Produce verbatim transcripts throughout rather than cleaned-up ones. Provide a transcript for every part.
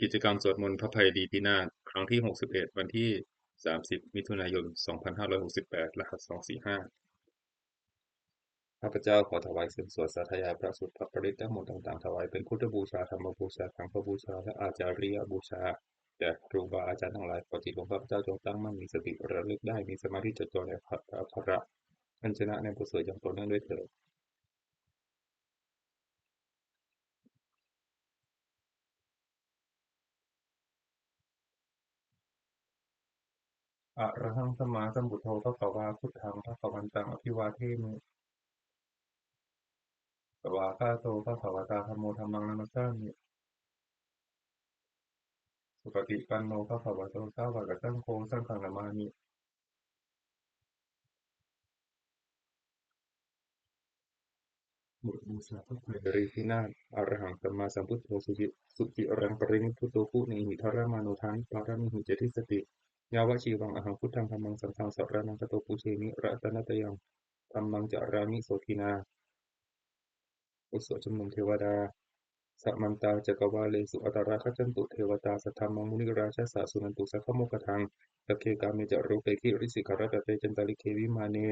กิจกรรมสวดมนต์พระไพรีพินาศครั้งที่ หกสิบเอ็ด วันที่ สามสิบ มิถุนายน สองพันห้าร้อยหกสิบแปด รหัส สองสี่ห้า ข้าพเจ้าขอถวายเสียงสวดสาธยายพระสูตรพระปริตรทั้งหมดต่างๆ ถวายเป็นพุทธบูชา ธรรมบูชา สังฆบูชา และอาจาริยบูชา แด่ครูบาอาจารย์ทั้งหลาย ขอจิตของข้าพเจ้าจงตั้งมั่น มีสติระลึกได้ มีสมาธิจดจ่อในพระอักขระพยัญชนะในบทสวดอย่างต่อเนื่องด้วยเถิด Arahaṃ sammāsambuddho bhagavā, buddhaṃ bhagavantaṃ abhivādemi. Svākkhāto bhagavatā dhammo, dhammaṃ namassāmi. Supaṭipanno bhagavato sāvakasaṅgho, saṅghaṃ namāmi. บทบูชาพระไพรีพินาศ Arahaṃ sammāsambuddho suci-, suciraṃ parinibbuto, guṇehi dharamāno, dānapāramīhi ca dissati. Yāvajīvaṃ ahaṃ buddhaṃ dhammaṃ saṅghaṃ saraṇaṃ gato, pūjemi ratanattayaṃ, dhammaṃ carāmi sotthinā. บทสวดชุมนุมเทวดา Samantā cakkavāḷesu atrāgacchantu devatā, saddhammaṃ munirājassa suṇantu saggamokkhadaṃ. Sagge kāme ca rūpe girisikharataṭe cantalikkhe vimāne,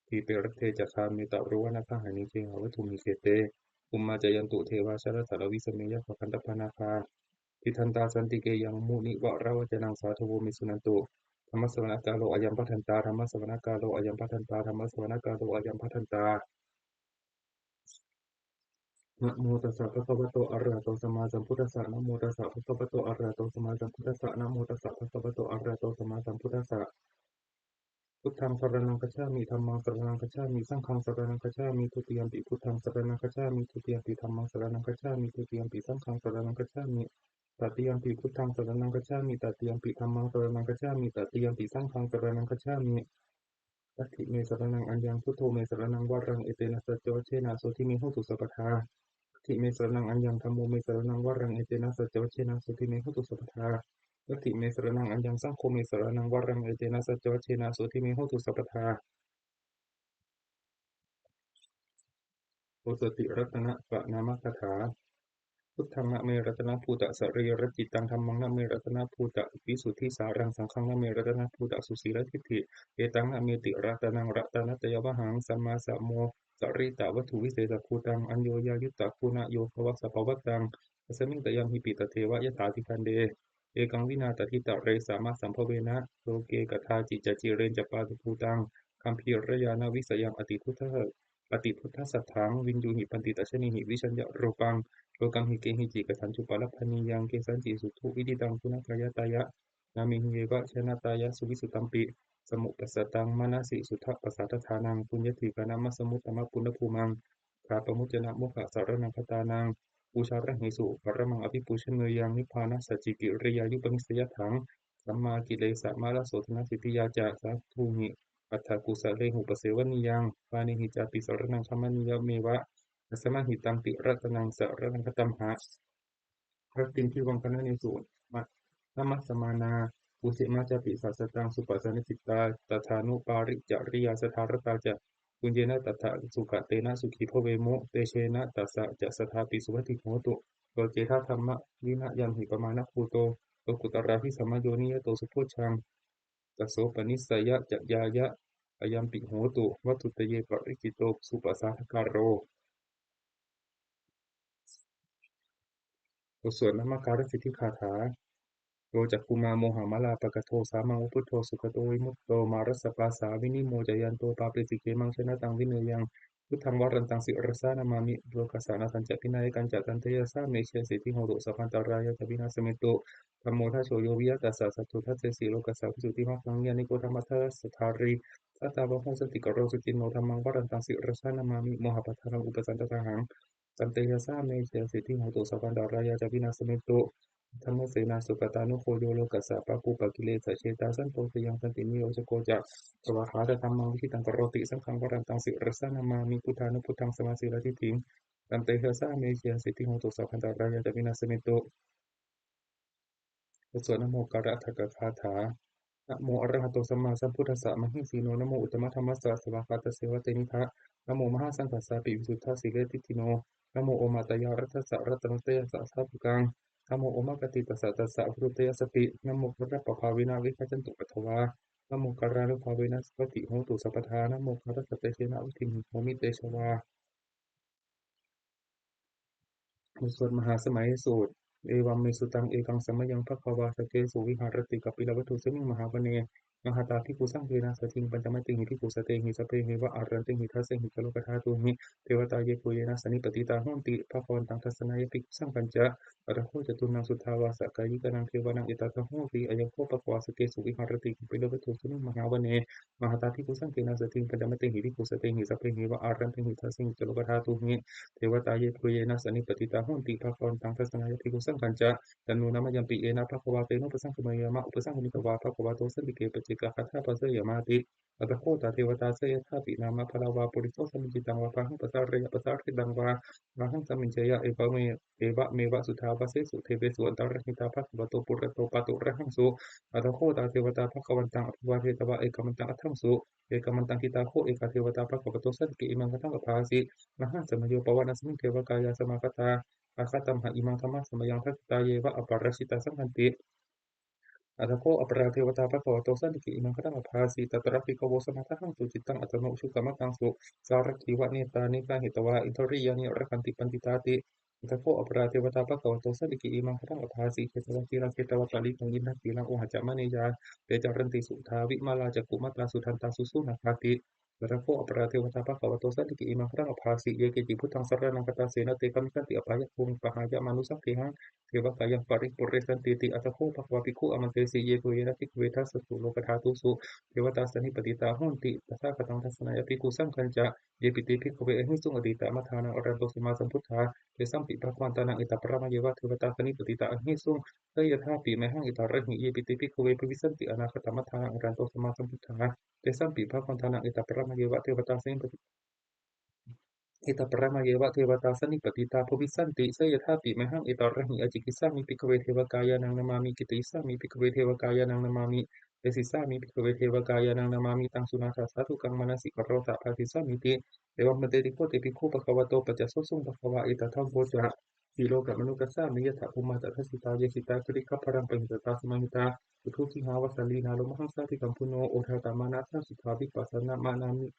dīpe raṭṭhe ca gāme taruvanagahane gehavatthumhi khette, bhummā cāyantu devā jalathalavisame yakkhagandhabbanāgā, tiṭṭhantā santike yaṃ munivaravacanaṃ sādhavo me suṇantu. Dhammassavanakālo ayambhadantā, dhammassavanakālo ayambhadantā, dhammassavanakālo ayambhadantā. Namo tassa bhagavato arahato sammāsambuddhassa. Namo tassa bhagavato arahato sammāsambuddhassa. Namo tassa bhagavato arahato sammāsambuddhassa. Buddhaṃ saraṇaṃ gacchāmi. Dhammaṃ saraṇaṃ gacchāmi. Saṅghaṃ saraṇaṃ gacchāmi. Dutiyampi buddhaṃ saraṇaṃ gacchāmi. Dutiyampi dhammaṃ saraṇaṃ gacchāmi. Dutiyampi saṅghaṃ saraṇaṃ gacchāmi. Tatiyampi buddhaṃ saraṇaṃ gacchāmi. Tatiyampi dhammaṃ saraṇaṃ gacchāmi. Tatiyampi saṅghaṃ saraṇaṃ gacchāmi. Natthi me saraṇaṃ aññaṃ, buddho me saraṇaṃ varaṃ, etena saccavajjena sotthi me hotu sabbadā. Natthi me saraṇaṃ aññaṃ, dhammo me saraṇaṃ varaṃ, etena saccavajjena sotthi me hotu sabbadā. Natthi me saraṇaṃ aññaṃ, saṅgho me saraṇaṃ varaṃ, etena saccavajjena sotthi me hotu sabbadā. Osatiratanapranāmagāthā. Buddhaṃ name ratanabhūtasarīracittaṃ, dhammaṃ name ratanabhūtavisuddhisāraṃ, saṅghaṃ name ratanabhūtasusīladiṭṭhiṃ, etaṃ nameti ratanaṃ ratanattayavhaṃ, sammāsamosaritavatthhu visesabhūtaṃ, aññoññayuttaguṇayogavasapavattaṃ, asmiṃ tayamhipi tatheva yathābhikkante ekaṃ vinā tathitare samasambhavena loke kadāci ca cirañca pātubhūtaṃ gambhīrañāṇavisayaṃ atibuddha-, atibuddhasatthaṃ viññūhi paṇḍitajanehi vijeyarūpaṃ lokamhi kehici kathāñcupalabhanīyaṃ kesañci suddhuvidiṭṭhaṃ guṇakāyataya nāmehi yeva janatāya suvisuddhampi samupassatāṃ manasi suddhapasādaṭṭhānaṃ puññadīghānamajjhamuttamapuññabhūmaṃ khāpamuccanamokkhaṃ saraṇaṃ gatānaṃ pūjārahesu paramaṃ abhipūjameneyaṃ nibbānasacchikiriyāyupanissayatthaṃ sammākilesamāraso dhanasiddhiyā ca sādhūhi atthakūsalehūpasevanīyaṃ pāṇehi cāpi saraṇaṃ gamanīyameva tasmā hi taṃ tiratanaṃ saraṇaṃ gatāmha. Rattiṃ dīvaṃ gaṇhanīsu ma-, namassāma pūjema cāpi sāsataṃ suppasannasiddhā tathānupāricariyā saddhā ratā ca puññena tathāsugatena sukhī bhavemu tejena tassa ca saddhāpi suvatthi hotu. Loke saddhammavinayaṃ hi pamāṇabhūto lokuttaradhikamayo niyato subojjhaṃ tasopanissayañāya ayampi hotu vatthuttaye parikkhito suppasādakāro. บทสวดนมการสิทธิคาถา Yo cakkhumā mohamalāpakaṭṭho sāmaṃ va buddho sugato vimutto mārassa pāsā vinimocayanto pāpesi khemaṃ janataṃ vineyyaṃ buddhaṃ varantaṃ sirasā namāmi lokassa nāthañca vināyakañca tantejasā me jayasiddhi hotu sabbantarāyā ca vināsamentu. Dhammo dhajo yo viya tassa satthu dassesi lokassa visuddhimaggaṃ niyyāniko dhammadharassa dhārī sattāvaho santikaro suciṇṇo dhammaṃ varantaṃ sirasā namāmi mohappadālaṃ upasantadāhaṃ tantejasā me jayasiddhi hotu sabbantarāyā ca vināsamentu. Dhammasenā sugatānugo yo lokassa pāpūpakilesajetā santo sayaṃ santiniyojako ca svākkhātadhammaṃ viditaṃ karoti saṅghaṃ varantaṃ sirasā namāmi buddhānubuddhaṃ samasīladiṭṭhiṃ tantejasā me jayasiddhi hotu sabbantarāyā ca vināsamentu. บทสวดนโมการะอัฏฐกถา Namo arahato sammāsambuddhassa mahesino. Namo uttamadhammassa svākkhātasseva tenidha. Namo mahāsaṅghassāpi visuddhasīladiṭṭhino. Namo omātyāraddhassa ratanattayassa sādhukaṃ Namo omakātītassa tassa varuttayassapi. Namokārappabhāvena vigacchantu upaddavā. Namokārānubhāvena suvatthi hotu sabbadā. Namokārassa tejena vidhimhi homi tejavā. บทสวดมหาสมัยสูตร Evaṃ me sutaṃ. Ekaṃ samayaṃ bhagavā sakkesu viharati kapilavatthusmiṃ mahāvane mahatā bhikkhusaṅghena saddhiṃ pañcamattehi bhikkhusatehi sabbeheva āraṇṭehi. Dasehi ca lokadhātūhi devatā yebhuyyena sannipatitā honti bhagavantaṃ dassanāya bhikkhusaṅghañca. Atha kho catunnaṃ suddhāvāsakāyikānaṃ devānaṃ etadahosi: Ayaṃ kho bhagavā sakkesu viharati kapilavatthusmiṃ mahāvane mahatā bhikkhusaṅghena saddhiṃ pañcamattehi bhikkhusatehi sabbeheva āraṇṭehi. Dasehi ca lokadhātūhi devatā yebhuyyena sannipatitā honti bhagavantaṃ dassanāya bhikkhusaṅghañca. Taṃ nūna mayampi yena bhagavā tenupasaṅkameyyāma, upasaṅkamitvā bhagavato santike paccekagāthā bhāseyyāmāti. Atha kho tā devatā seyyathāpi nāma balavā puriso sammiñjitaṃ vā bāhuṃ pasāreyya, pasāritaṃ vā bāhuṃ sammiñjeyya, evame- evameva suddhāvāsesu devesu antarahitā bhagavato purato pāturahaṃsu. Atha kho tā devatā bhagavantaṃ abhivādetvā ekamantaṃ aṭṭhaṃsu. Ekamantaṃ ṭhitā kho ekā devatā bhagavato santike imaṃ gāthaṃ abhāsi: Mahāsamayo pavanasmiṃ devakāyā samāgatā, āgatamha imaṃ dhammasamayaṃ dakkhitāyeva aparājitasaṅghanti. Atha kho aparā devatā bhagavato santike imaṃ gāthaṃ abhāsi: Tatra bhikkhavo samādahaṃsu cittaṃ attano ujukamakaṃsu, sārathīva nettāni gahetvā indriyāni rakkhanti paṇḍitāti. Atha kho aparā devatā bhagavato santike imaṃ gāthaṃ abhāsi: Chetvā khīlaṃ chetvā palighaṃ indakhīlaṃ ūhacca manejā, te caranti suddhā vimalā cakkhumatā sudantā susunāgāti. Atha kho aparā devatā bhagavato santike imaṃ gāthaṃ abhāsi: Ye keci buddhaṃ saraṇaṃ gatāse, na te gamissanti apāyabhūmiṃ, pahāya mānusaṃ dehaṃ, devakāyaṃ paripūressantīti. Atha kho bhagavā bhikkhū āmantesi: Yebhuyyena bhikkhave dasasu lokadhātūsu devatā sannipatitā honti tathāgataṃ dassanāya bhikkhusaṅghañca. Yepi te bhikkhave ahesuṃ atītamaddhānaṃ arahanto sammāsambuddhā, tesampi bhagavantānaṃ etaparamāyeva devatā sannipatitā ahesuṃ, seyyathāpi mayhaṃ etarahi. Yepi te bhikkhave bhavissanti anāgatamaddhānaṃ arahanto sammāsambuddhā, tesampi bhagavantānaṃ etaparamāyeva devatā sannipati- etaparamāyeva devatā sannipatitā bhavissanti, seyyathāpi mayhaṃ etarahi. Ācikkhissāmi bhikkhave devakāyānaṃ nāmāni, kittayissāmi bhikkhave devakāyānaṃ nāmāni, desissāmi bhikkhave devakāyānaṃ nāmāni. Taṃ suṇātha sādhukaṃ manasikarotha bhāsissāmīti. Evaṃ bhanteti kho te bhikkhū bhagavato paccassosuṃ. Bhagavā etadavoca: Silokamanukassāmi, yattha bhummā tadassitā; ye sitā girigabbharaṃ, pahitattā samāhitā. Puthū sīhāva sallīnā, lomahaṃsābhisamphuno; odātamanasā suddhā, vippasannamanā-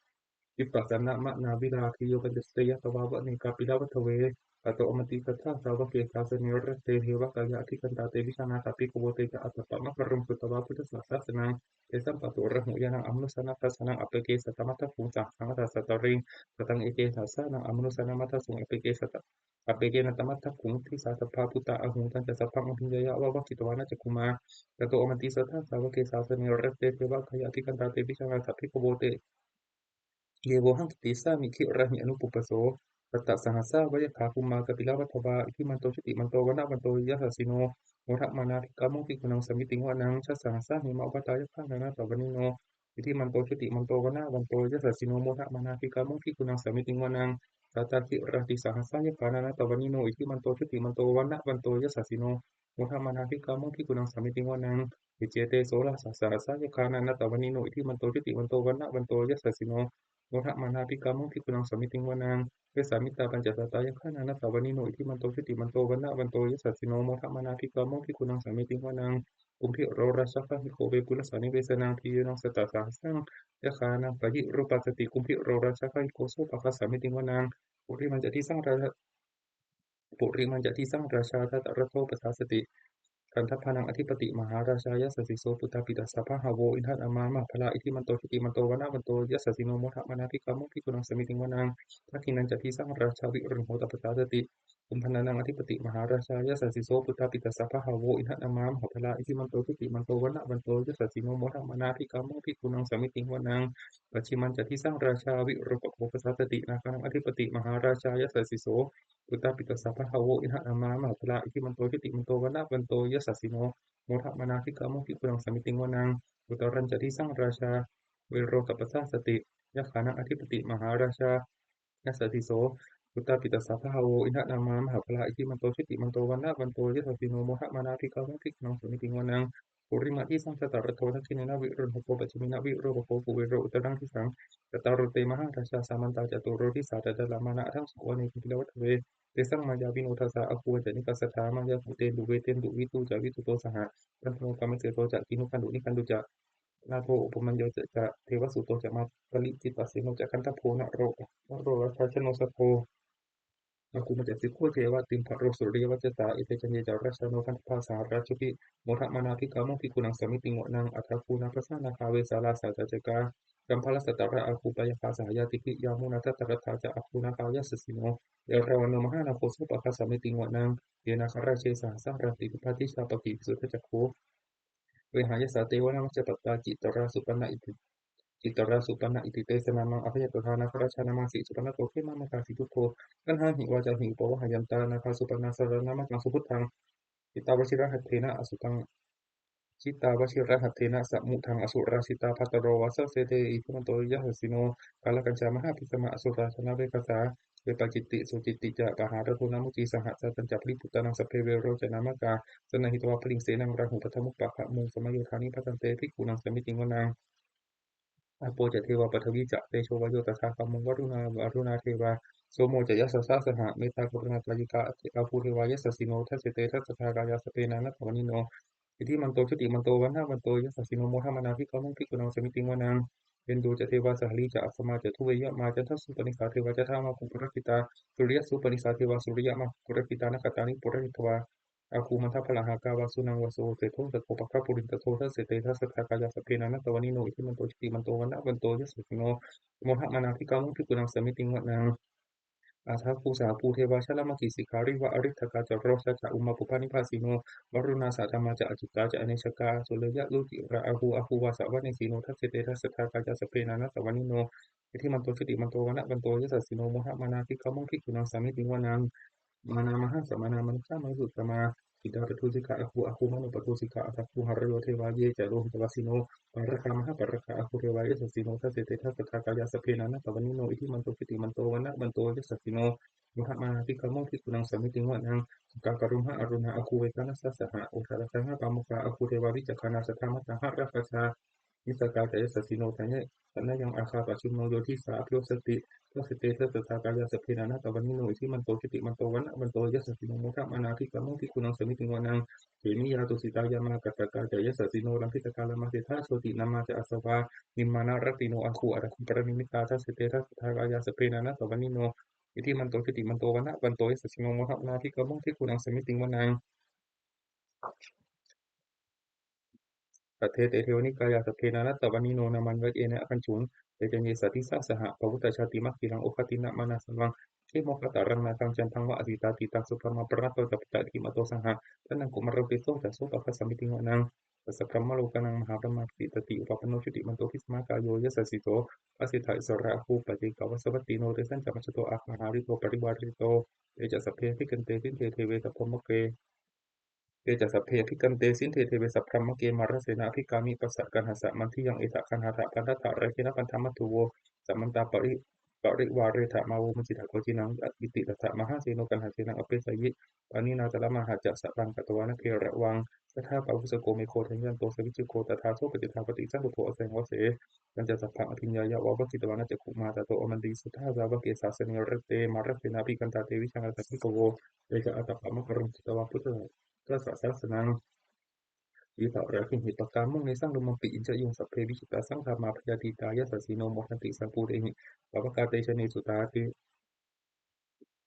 vippasannamanāvilā. Bhiyyo pañcasate ñatvā, vane kāpilavatthave; tato āmantayi satthā, sāvake sāsane rate. Devakāyā abhikkantā, te vijānātha bhikkhavo; te ca ātappamakaruṃ, sutvā buddhassa sāsanaṃ. Tesampāturahu ñāṇaṃ, amanussāna dassanaṃ; appeke satamaddakkhuṃ, sahassaṃ atha sattariṃ. Sataṃ eke sahassānaṃ, amanussānamaddasuṃ; appeke sata- appeke satamaddakkhuṃ, disā sabbā phuṭā ahuṃ. Tañca sabbaṃ abhiññāya, vavakkhitvāna cakkhumā; tato āmantayi satthā, sāvake sāsane rate. Devakāyā abhikkantā, te vijānātha bhikkhavo; te ye vohaṃ kittayissāmi, girāhi anupubbaso. Sattasahassā va yakkhā, bhummā kāpilavatthavā; iddhimanto jutimanto, vaṇṇavanto yasassino; modamānā abhikkāmuṃ, bhikkhūnaṃ samitiṃ vanaṃ. Chasahassā hemavatā, yakkhā nānattavaṇṇino; iddhimanto jutimanto, vaṇṇavanto yasassino; modamānā abhikkāmuṃ, bhikkhūnaṃ samitiṃ vanaṃ. Sātāgirā tisahassā, yakkhā nānattavaṇṇino; iddhimanto jutimanto, vaṇṇavanto yasassino; modamānā abhikkāmuṃ, bhikkhūnaṃ samitiṃ vanaṃ. Iccete soḷasasahassā, yakkhā nānattavaṇṇino; iddhimanto jutimanto, vaṇṇavanto yasassino; modamānā abhikkāmuṃ, bhikkhūnaṃ samitiṃ vanaṃ. Vessāmittā pañcasatā, yakkhā nānattavaṇṇino; iddhimanto jutimanto, vaṇṇavanto yasassino; modamānā abhikkāmuṃ, bhikkhūnaṃ samitiṃ vanaṃ. Kumbhīro rājagahiko, vepullassa nivesanaṃ; bhiyyo naṃ satasahassaṃ, yakkhānaṃ payirupāsati. Kumbhīro rājagahiko, sopāga samitiṃ vanaṃ. Purimañca disaṃ rājā, purimañca disaṃ rājā, dhataraṭṭho pasāsati; gandhabbānaṃ ādhipati, mahārājā yasassi so. Puttāpi tassa bahavo, indanāmā mahabbalā; iddhimanto jutimanto, vaṇṇavanto yasassino; modamānā abhikkāmuṃ, bhikkhūnaṃ samitiṃ vanaṃ. Dakkhiṇañca disaṃ rājā, virūḷho tappasāsati; kumbhaṇḍānaṃ ādhipati, mahārājā yasassi so. Puttāpi tassa bahavo, indanāmā mahabbalā; iddhimanto jutimanto, vaṇṇavanto yasassino; modamānā abhikkāmuṃ, bhikkhūnaṃ samitiṃ vanaṃ. Pacchimañca disaṃ rājā, virūpakkho pasāsati; nāgānaṃ ādhipati, mahārājā yasassi so. Puttāpi tassa bahavo, indanāmā mahabbalā; iddhimanto jutimanto, vaṇṇavanto yasassino; modamānā abhikkāmuṃ, bhikkhūnaṃ samitiṃ vanaṃ. Uttarañca disaṃ rājā, virūḷho tappasāsati; yakkhānaṃ ādhipati, mahārājā yasassi so. Puttāpi tassa bahavo, indanāmā mahabbalā; iddhimanto jutimanto, vaṇṇavanto yasassino; modamānā abhikkāmuṃ, bhikkhūnaṃ samitiṃ vanaṃ. Purimaṃ disaṃ dhataraṭṭho, dakkhiṇena virūḷhako; pacchimena virūpakkho, kuvero uttaraṃ disaṃ. Cattāro te mahārājā, samantā caturo disā; daddallamānā aṭṭhaṃsu, vane kāpilavatthave. Tesaṃ māyāvino dāsā āgū vañcanikā saṭhā, māyā bhūtendu veṭentu viṭū ca viṭuṭo saha, candano kāmaseṭṭho ca kinnughaṇḍu nighaṇḍu ca, nāgo opamañño ca devasūto ca mātali cittaseno ca gandhabbo naḷo naḷorājā janosabho, āgū pañcasikho ceva timbarū suriyavaccasā, ete caññe ca rājāno gandhabbā saha rājubhi, modamānā abhikkāmuṃ bhikkhūnaṃ samitiṃ vanaṃ. Athāgū nābhasā nāgā vesālā sahatacchakā, kambalassatarā āgū pāyāgā saha ñātibhi, yāmunā dhataraṭṭhā ca āgū nāgā yasassino, erāvaṇo mahānāgo sopāga samitiṃ vanaṃ. Ye nāgarāje sahasā haranti dibbā dijā pakkhi visuddhacakkhū, vehāyasā te vanamajjhapattā citrā supaṇṇā iti, citrā supaṇṇā iti tesa nāmaṃ. Abhayantadā nāgarājānamāsi, supaṇṇato khemamakāsi buddho, taṇhāhi vācāhi upavhayantā, nāgā supaṇṇā saraṇamakaṃsu buddhaṃ. Jitā vajirahatthena asuraṃ, jitā vajirahatthena samuddaṃ asurā sitā, bhātaro vāsavassete iddhimanto yasassino, kālakañjā mahābhismā asurā dānaveghasā, vepacitti sucitti ca pahārādo namucī saha, satañca baliputtānaṃ sabbe verocanāmakā, sannayhitvā baliṃ senaṃ rāhubhaddamupāgamuṃ, samayodāni bhaddante bhikkhūnaṃ samitiṃ vanaṃ. Āpo ca devā paṭhavī ca tejo vāyo tadāgamuṃ, varuṇā vāruṇā devā somo ca yasasā saha, mettākaruṇākāyikā āgū devā yasassino, dasete dasadhā kāyā sabbe nānattavaṇṇino, iddhimanto jutimanto vaṇṇavanto yasassino, modamānā abhikkāmuṃ bhikkhūnaṃ samitiṃ vanaṃ. Veṇḍū ca devā sahalī ca asamā ca duve yamā, candassūpanisā devā candamāgū purakkhitā, suriyassūpanisā devā suriyamāgū purakkhitā, nakkhattāni purakkhitvā āgū mandavalāhakā, vasūnaṃ vāsavo seṭṭho sakkopāga purindado, dasete dasadhā kāyā sabbe nānattavaṇṇino, iddhimanto jutimanto vaṇṇavanto yasassino, modamānā abhikkāmuṃ bhikkhūnaṃ samitiṃ vanaṃ. Athāgū sahabhū devā jalamaggisikhāriva, ariṭṭhakā ca rojā ca ummāpupphanibhāsino, varuṇā sahadhammā ca accutā ca anejakā, sūleyyarucirā āgū āgū vāsavanesino, dasete dasadhā kāyā sabbe nānattavaṇṇino, iddhimanto jutimanto vaṇṇavanto yasassino, modamānā abhikkāmuṃ bhikkhūnaṃ samitiṃ vanaṃ. Mānā mahāsamānā mānusā mānusuttamā, khiḍḍāpadūsikā āgū āgū manopadūsikā, athāgū harayo devā ye ca lohitavāsino, pāragā mahāpāragā āgū devā yasassino, dasete dasadhā kāyā sabbe nānattavaṇṇino, iddhimanto jutimanto vaṇṇavanto yasassino, modamānā abhikkāmuṃ bhikkhūnaṃ samitiṃ vanaṃ. Sakkā karumhā aruṇā āgū veghanasā saha, odātagayhā pāmokkhā āgū devā vicakkhaṇā, sadāmattā hāragajā missakā ca yasassino, thanayaṃ āgā pajjunno yo disā abhivassati, dasete dasadhā kāyā sabbe nānattavaṇṇino, iddhimanto jutimanto vaṇṇavanto yasassino, modamānā abhikkāmuṃ bhikkhūnaṃ samitiṃ vanaṃ. Khemiyā tusitā yāmā kaṭṭhakā ca yasassino, lambitakā lāmaseṭṭhā jotināmā ca āsavā, nimmānaratino āgū āgū paranimmitā, dasete dasadhā kāyā sabbe nānattavaṇṇino, iddhimanto jutimanto vaṇṇavanto yasassino, modamānā abhikkāmuṃ bhikkhūnaṃ samitiṃ vanaṃ. Saṭṭhete devanikāyā sabbe nānattavaṇṇino, nāmanvayena āgañchuṃ ye caññe sadisā saha, pavutthajātimakhilaṃ oghatiṇṇamanāsavaṃ, khemoghataraṃ nāgaṃ candaṃva asitātitaṃ, subrahmā paramatto ca puttā iddhimato saha, sanaṅkumāro tisso ca sopāga samitiṃ vanaṃ. Tassa brahmalokānaṃ mahābrahmābhitiṭṭhati, upapanno jutimanto bhismākāyo yasassi so, asiṭṭhā issarā āgū paccekavasavattino, tesañca majjhato āgā hārito parivārito, te ca sabbe abhikkante sinde deve sabrahmake, te ca sabbe abhikkante sinde deve sabrahmake, mārasenā abhikkāmi passa kaṇhassa mandiyaṃ, etha gaṇhatha bandhatha rāgena bandhamatthu vo, samantā pari parivāretha mā vo muñcittha koci naṃ, iti tattha mahāseno kaṇhasenaṃ apesayi, pāṇinā talamāhacca saraṃ katvāna bheravaṃ, saṭhā kātussako megho cāyanto savijjuko, tadā so paccudāvatti saṅkuddho asayaṃvase, tañca sabbaṃ abhiññāya vavakkhitvāna cakkhumā, tato āmantayi satthā sāvake sāsane rate, mārasenā abhikkantā te vijānātha bhikkhavo, te ca ātappamakaruṃ sutvā buddhassa sāsanaṃ, vītarāgehi pakkāmuṃ nesaṃ lomampi iñjayuṃ, sabbe vijitasaṅgāmā bhayātītā yasassino, modanti saha bhūtehi sāvakā te janesutāti.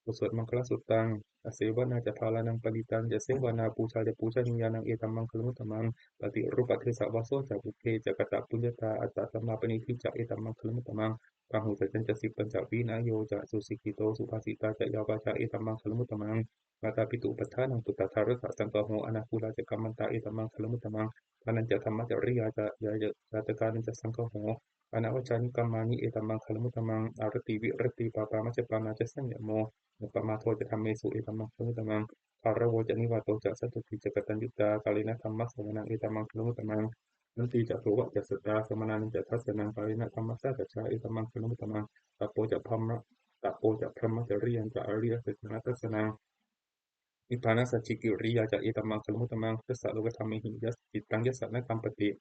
บทสวดมังคลสุตตัง Asevanā ca bālānaṃ paṇḍitānañca sevanā, pūjā ca pūjanīyānaṃ etam maṅgalamuttamaṃ, paṭirūpadesavāso ca pubbe ca katapuññatā attasammāpaṇidhi ca etam maṅgalamuttamaṃ, bāhusaccañca sippañca vinayo ca susikkhito subhāsitā ca yā vācā etam maṅgalamuttamaṃ, mātāpituupaṭṭhānaṃ puttadārassa saṅgaho anākulā ca kammantā etam maṅgalamuttamaṃ, dānañca dhammacariyā ca ñātakānañca saṅgaho anavajjāni kammāni etam maṅgalamuttamaṃ, āratī viratī pāpā majjapānā ca saññamo appamādo ca dhammesu etam maṅgalamuttamaṃ, gāravo ca nivāto ca santuṭṭhī ca kataññutā kālena dhammassavanaṃ etam maṅgalamuttamaṃ, khantī ca sovacassatā samaṇānañca dassanaṃ kālena dhammasākacchā etam maṅgalamuttamaṃ, tapo ca brahma tapo ca brahmacariyañca ariyasaccāna dassanaṃ nibbānasacchikiriyā ca etam maṅgalamuttamaṃ, dasa lokadhammehi yas cittaṃ yassa na kampati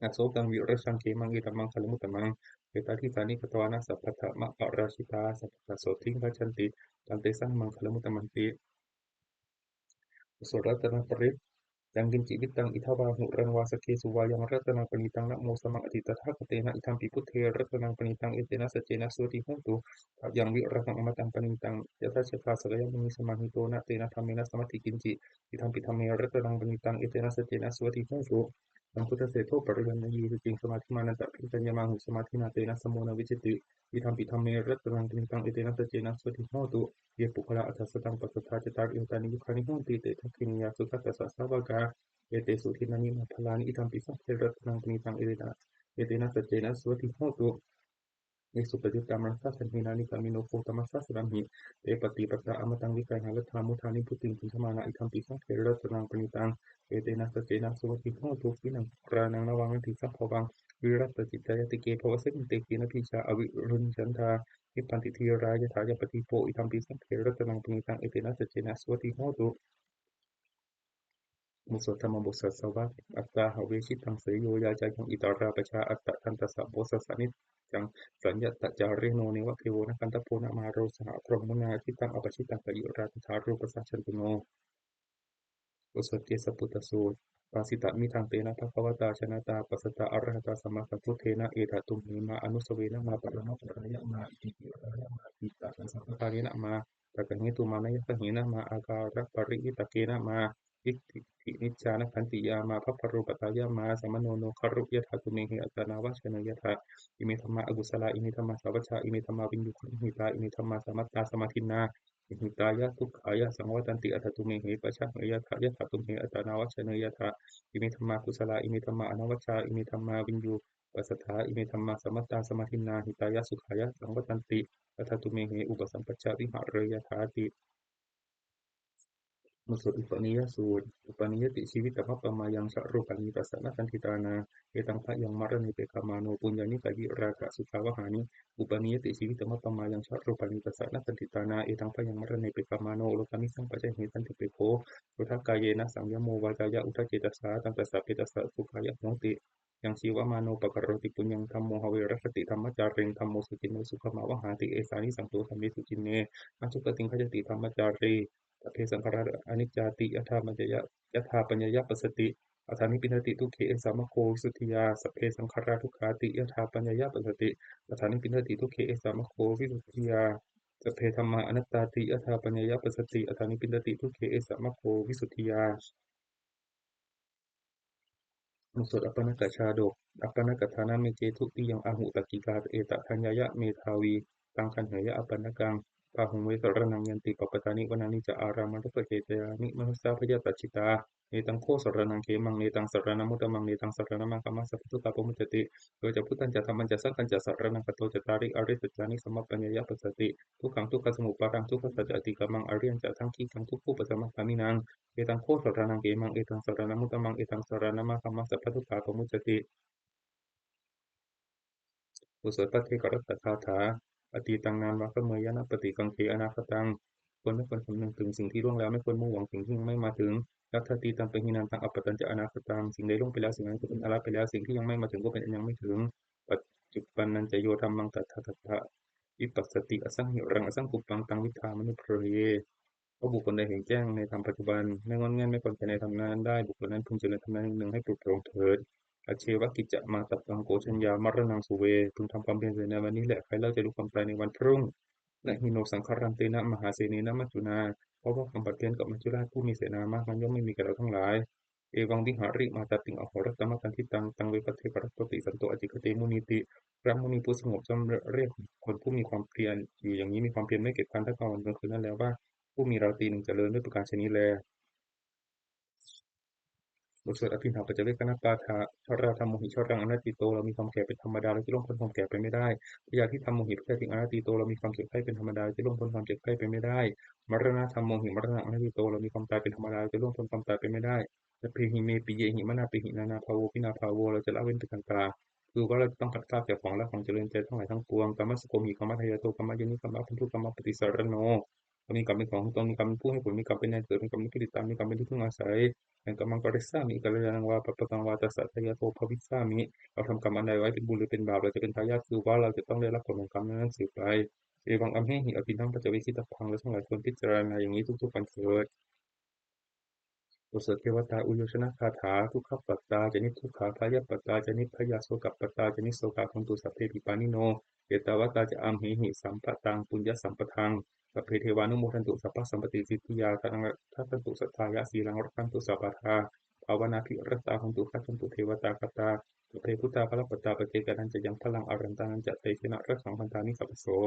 asokaṃ virajaṃ khemaṃ etammaṅgalamuttamaṃ. Etādisāni katvāna sabbatthamaparājitā sabbattha sotthiṃ gacchanti, taṃ tesaṃ maṅgalamuttamanti. บทสวดรัตนปริตร Yaṅkiñci vittaṃ idha vā huraṃ vā saggesu vā yaṃ ratanaṃ paṇītaṃ na no samaṃ atthi tathāgatena, idampi buddhe ratanaṃ paṇītaṃ, etena saccena suvatthi hotu. Khayaṃ virāgaṃ amataṃ paṇītaṃ, yadajjhagā sakyamunī samāhito, na tena dhammena samatthi kiñci, idampi dhamme ratanaṃ paṇītaṃ, etena saccena suvatthi hotu. Sambuddhaseṭṭho parivaṇṇayī suciṃ, samādhimānantarikaññamāhu, samādhinā tena samo na vijjati, idampi dhamme ratanaṃ paṇītaṃ, etena saccena suvatthi hotu. Ye puggalā aṭṭha sataṃ pasatthā, cattāri etāni yugāni honti, te dakkhiṇeyyā sugatassa sāvakā, etesu dinnāni mahapphalāni, idampi saṅghe ratanaṃ paṇītaṃ, etena, etena saccena suvatthi hotu. Ye suppayuttā manasā daḷhena, nikkāmino gotamasāsanamhi, te pattipattā amataṃ vigayha, laddhā mudhā nibbutiṃ bhuñjamānā, idampi saṅghe ratanaṃ paṇītaṃ, etena saccena suvatthi hotu. Khīṇaṃ purāṇaṃ navaṃ natthi sambhavaṃ, virattacittāyatike bhavasmiṃ, te khīṇabījā aviruḷhichandā, nibbanti dhīrā yathāyampadīpo, idampi saṅghe ratanaṃ paṇītaṃ, etena saccena suvatthi hotu. บทสวดธรรมบทสัสสวะ Atthāhave jitaṃ seyyo yācāyaṃ itarā pajā, attadantassa bojjhassa niccaṃ, saññatacārino neva devo na gandhabbo na māro saha brahmunā, jitaṃ apajitaṃ kayirā tathā rūpassa candano. บทสวดเกสสปุตตสูตร Bhāsitamidaṃ tena bhagavatā jānatā passatā arahatā sammāsambuddhena, etha tumhe mā anussavena, mā paramaparāya, mā itthivirāya, mā diṭṭhasaṅgāhena, mā takahetu mā nāyasahena, mā ākāraparitakkena, mā diṭṭhinicchānagantiyā, mā bhabbarūpatāya, mā samāno no garu, yathā tumhehi attānāvajjāni yathā. Ime dhammā akusalā, ime dhammā sāvajjā, ime dhammā viññugarahitā, ime dhammā samattā samādinnā, hitāya sukhāya saṃvattanti, atha tumhehi paccaññāya, yathā tumhe attānāvajjāni yathā. Ime dhammā kusalā, ime dhammā anavajjā, ime dhammā viññuppasatthā, ime dhammā samattā samādinnā, hitāya sukhāya saṃvattanti, atha tumhehi upasampajja vihāreyyāthāti. บทสวดอุปเนยสูตร Upanīyati jīvitamappamāyaṃ, charūpaṇi passaṇakkhanditā nā, etaṃ bhayaṃ maraṇe pekkhamāno, puññāni kayirāgasukhāvahāni. Upanīyati jīvitamappamāyaṃ, charūpaṇi passaṇakkhanditā nā, etaṃ bhayaṃ maraṇe pekkhamāno, lokāmisaṃ pajahe santuṭṭhiko, udakāyena saṃyamo, vācāya uda cetasā, taṃ tassa petassa sukhāya hoti. Yaṃ jīvamāno pakaroti puññaṃ, dhammo have rakkati dhammacāriṃ, dhammo sucinno sukhamāvahāti, esānisaṃso dhamme sucinne, aduggatiṃ gacchati dhammacārī. Sabbe saṅkhārā aniccāti, yadā paññāya, yadā paññāya passati, yadā nibbindati, dukkhe esa maggo visuddhiyā. Sabbe saṅkhārā dukkhāti, yadā paññāya passati, yadā nibbindati, dukkhe esa maggo visuddhiyā. Sabbe dhammā anattāti, yadā paññāya passati, yadā nibbindati, dukkhe esa maggo visuddhiyā. บทสวดอัปปนากชาดก Appannāgaṭṭhānameke dutiyaṃ āhu, takkikā etapaññāya, medhāvī taṃ gaṇheyya appannāgaṃ. Bāhuṃ ve saraṇaṃ yanti, pabbatāni vanāni ca, ārāmaṃ rūpakkhitāni, manussā bhayasajjitā. Netaṃ kho saraṇaṃ khemaṃ, netaṃ saraṇamuttamaṃ, netaṃ saraṇamāgamma, sabbadukkhā pamuccati. Yo ca buddhañca dhammañca saṅghañca saraṇaṃ gato, cattāri ariyasaccāni samappanyāya passati, dukkhaṃ dukkhasamuppādaṃ, dukkhassa ca atikkamaṃ, ariyañca aṭṭhaṅgikaṃ dukkhūpasamagāminaṃ. Etaṃ kho saraṇaṃ khemaṃ, etaṃ saraṇamuttamaṃ, etaṃ saraṇamāgamma, sabbadukkhā pamuccati. บทสวดภัทเทกรัตตคาถา Atītaṃ nānvāgameyya, nappaṭikaṅkhe anāgataṃ. ควรไม่ควรคำนึงถึงสิ่งที่ล่วงแล้ว ไม่ควรมุ่งหวังสิ่งที่ยังไม่มาถึง Yadatītampahīnantaṃ, appattañca anāgataṃ. สิ่งใดล่วงไปแล้ว สิ่งนั้นก็เป็นอันละไปแล้ว สิ่งที่ยังไม่มาถึงก็เป็นอันยังไม่ถึง Paccuppannañca yo dhammaṃ, tattha tattha vipassati, asaṃhiraṃ asaṅkuppaṃ, taṃ viddhā manubrūhaye. เพราะบุคคลใดเห็นแจ้งในธรรมปัจจุบัน ไม่ง่อนแง่นไม่คลอนแคลนในธรรมนั้นได้ บุคคลนั้นพึงเจริญธรรมนั้นเนืองๆ ให้ปรุโปร่งเถิด Ajjeva kiccamātappaṃ, ko jaññā maraṇaṃ suve. พึงทำความเพียรเสียในวันนี้แหละ ใครเล่าจะรู้ความตายในวันพรุ่ง Na hi no saṅgarantena, mahāsenena maccunā. เพราะว่ากำผัดเพี้ยนกับมัจจุราชผู้มีเสนามาก มันย่อมไม่มีแก่เราทั้งหลาย Evaṃ vihārimātāpiṃ, ahorattamatanditaṃ, taṃ ve bhaddekarattoti, santo ācikkhate munīti. พระมุนีผู้สงบย่อมเรียกคนผู้มีความเพียรอยู่อย่างนี้ มีความเพียรไม่เกียจคร้านทั้งกลางวันกลางคืนนั้นแล้วว่า ผู้มีราตรีหนึ่งเจริญ ด้วยประการฉะนี้แล บทสวดอภิณหปัจจเวกขณปาฐะ Jarādhammomhi jaraṃ anatīto, เรามีความแก่เป็นธรรมดา เราจะล่วงพ้นความแก่ไปไม่ได้ Byādhidhammomhi byādhiṃ anatīto, เรามีความเจ็บไข้เป็นธรรมดา เราจะล่วงพ้นความเจ็บไข้ไปไม่ได้ Maraṇadhammomhi maraṇaṃ anatīto, เรามีความตายเป็นธรรมดา เราจะล่วงพ้นความตายไปไม่ได้ Sabbehi me piyehi manāpehi, nānābhāvo vinābhāvo, เราจะละเว้นไปต่างๆ คือว่าเราจะต้องพลัดพรากจากของรักของเจริญใจทั้งหลายทั้งปวง Kammassakomhi kammadāyādo, kammayoni kammabandhu, kammapaṭisaraṇo. เรามีกรรมเป็นของของตน มีกรรมเป็นผู้ให้ผล มีกรรมเป็นแดนเกิด มีกรรมเป็นที่ผลิตตาม มีกรรมเป็นที่พึ่งอาศัย แห่งกรรมัง karissāmi, kalyāṇaṃ vā pāpakaṃ vā, tassa attayā so bhavissāmi. เราทำกรรมอันใดไว้ เป็นบุญหรือเป็นบาป เราจะเป็นทายาท คือว่าเราจะต้องได้รับผลของกรรมนั้นๆสืบไป Evaṃ amhehi abhiṇhaṃ paccavekkhitabbhaṃ. เราทั้งหลายควรพิจารณาอย่างนี้ทุกๆวันเถิด บทสวดเทวตาอุโยชนคาถา Dukkhappattā ca niddukkhā, bhayappattā ca nibbhayā, sokappattā ca nissokā, hontu sabbepi pāṇino. Ettāvatā ca amhehi sambhataṃ puññasampadaṃ, sabbe devānumodantu sabbasampattisiddhiyā. Dānaṃ dadantu saddhāya, sīlaṃ rakkhantu sabbadā, bhāvanābhiratā hontu, gacchantu devatāgatā. Sabbe buddhā balappattā, paccekānañca yaṃ balaṃ, arahantānañca tejena, rakkhaṃ bandhāmi sabbaso.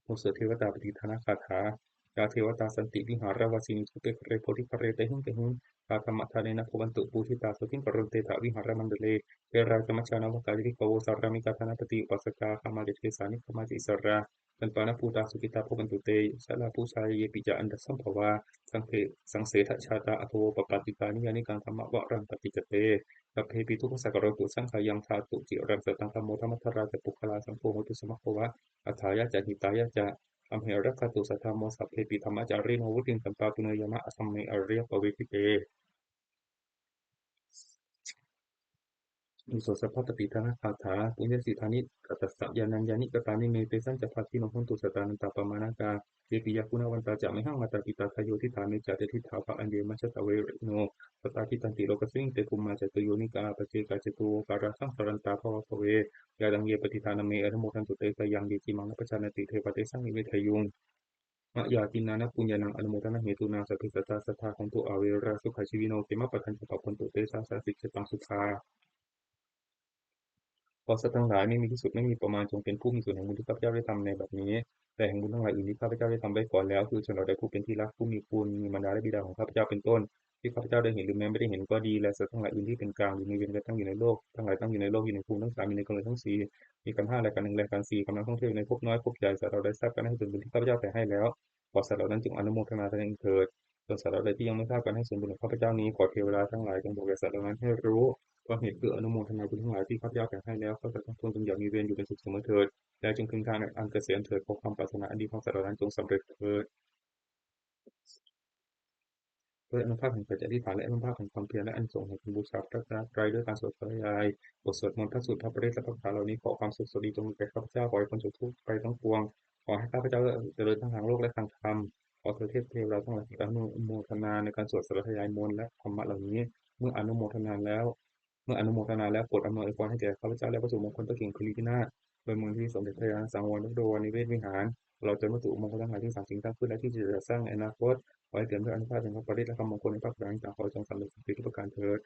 บทสวดเทวตาปฏิทานคาถา Yā devatā santi vihāravāsinī, thūpe ghare bodhighare tahiṃ tahiṃ, tā dhammadānena bhavantu pūjitā, sotthiṃ karontedha vihāramaṇḍale. Therā ca majjhā navakā ca bhikkhavo, sārāmikā dānapatī upāsakā, gāmā ca desā nigamā ca issarā, tappāṇabhūtā sukhitā bhavantu te. Jalābujā yepi ca aṇḍasambhavā, saṃse- saṃsedajātā athavopapātikā, niyyānikaṃ dhammavaraṃ paṭicca te, sabbepi dukkhassa karontu saṅkhayaṃ. Ṭhātu ciraṃ sataṃ dhammo, dhammaddharā ca puggalā, saṅgho hotu samaggo va, atthāya ca hitāya ca. Amhe rakkhatu saddhammo, sabbepi dhammacārino, vuḍḍhiṃ sampāpuṇeyyāma, dhamme ariyappavedite. บทสวดสัพพปฏิทานคาถา Puññassidāni katassa yānaññāni katāni me, tesañca bhāgino hontu sattānantāppamāṇakā. Ye piyā guṇavantā ca mayhaṃ, mātā pitā dāyo diṭṭhā, me ca adhiṭṭhā va aññe majjhattā verino. Sata ṭṭhitanti lokasmiṃ, te bhummā catuyonikā, paccekā catūhokā, rasaṃ sarantā bhavaggabe. Yā taṃ ye patiṭṭhānaṃ me anumodantu, te sayaṃ ye cīmaṃ na pajānanti, devā tesaṃ nivedeyyuṃ. Mayā dinnāna puññānaṃ, anumodanahetunā, sabbe sattā sadā hontu averā, sukhajīvino khemappadañca bhavantu te. Sāsasiṃ jataṃ sukhā. ขอสัตว์ทั้งหลายไม่มีที่สุดไม่มีประมาณ จงเป็นผู้มีส่วนแห่งบุญที่ข้าพเจ้าได้ทำในบัดนี้ และแห่งบุญทั้งหลายอื่นที่ข้าพเจ้าได้ทำไว้ก่อนแล้ว คือชนเหล่าใดผู้เป็นที่รัก ผู้มีคุณ มีมารดาและบิดาของข้าพเจ้าเป็นต้น ที่ข้าพเจ้าได้เห็นหรือแม้ไม่ได้เห็นก็ดี และสัตว์ทั้งหลายอื่นที่เป็นกลาง หรือมีเวรกันตั้งอยู่ในโลก ทั้งหลายตั้งอยู่ในโลก อยู่ในภูมิทั้งสาม อยู่ในกำเนิดทั้งสี่ มีขันธ์ห้า และขันธ์หนึ่ง และขันธ์สี่ กำลังท่องเที่ยวอยู่ในภพน้อยภพใหญ่ สัตว์เหล่าใดทราบการให้ส่วนบุญที่ข้าพเจ้าแผ่ให้แล้ว ขอสัตว์เหล่านั้นจงอนุโมทนาตนเองเถิด ส่วนสัตว์เหล่าใดที่ยังไม่ทราบการให้ส่วนบุญของข้าพเจ้านี้ ขอเทวดาทั้งหลายจงบอกแก่สัตว์เหล่านั้นให้รู้ ว่าเหตุคืออนุโมทนาบุญทั้งหลายที่ข้าพเจ้าแผ่ให้แล้ว ข้าพเจ้าทั้งปวงจงอย่ามีเวรอยู่เป็นสุขเสมอเถิด และจงถึงทางอันเกษมเถิด ขอความปรารถนาอันดีของสัตว์เหล่านั้นจงสำเร็จเถิด ด้วยอานุภาพแห่งสัจจะอธิษฐาน และอานุภาพแห่งความเพียร และอานิสงส์แห่งการบูชาพระรัตนตรัย ด้วยการสวดสาธยาย บทสวดมนต์ พระสูตร พระปริตร และพระคาถาเหล่านี้ ขอความสุขสวัสดีจงมีแก่ข้าพเจ้า ขอให้พ้นจากทุกข์ภัยทั้งปวง ขอให้ข้าพเจ้าเจริญทั้งทางโลกและทางธรรม ขอเทวเทวดาทั้งหลายอนุโมทนาในการสวดสาธยายมนต์และธรรมะเหล่านี้ เมื่ออนุโมทนาแล้ว เมื่ออนุโมทนาแล้ว โปรดอำนวยอวยพรให้แก่ข้าพเจ้าและวัตถุมงคลพระเกศาลีพินาศ โดยมนต์ที่สมเด็จพระยาณสังวรนครนิเวศวิหาร ตลอดจนวัตถุมงคลทั้งหลายที่สร้างจริงสร้างขึ้น และที่จะสร้างในอนาคต ขอให้เปี่ยมด้วยอานุภาพแห่งพระปริตรและคำมงคลในพระคาถาต่างๆ ขอจงสำเร็จสำเร็จทุกประการเถิด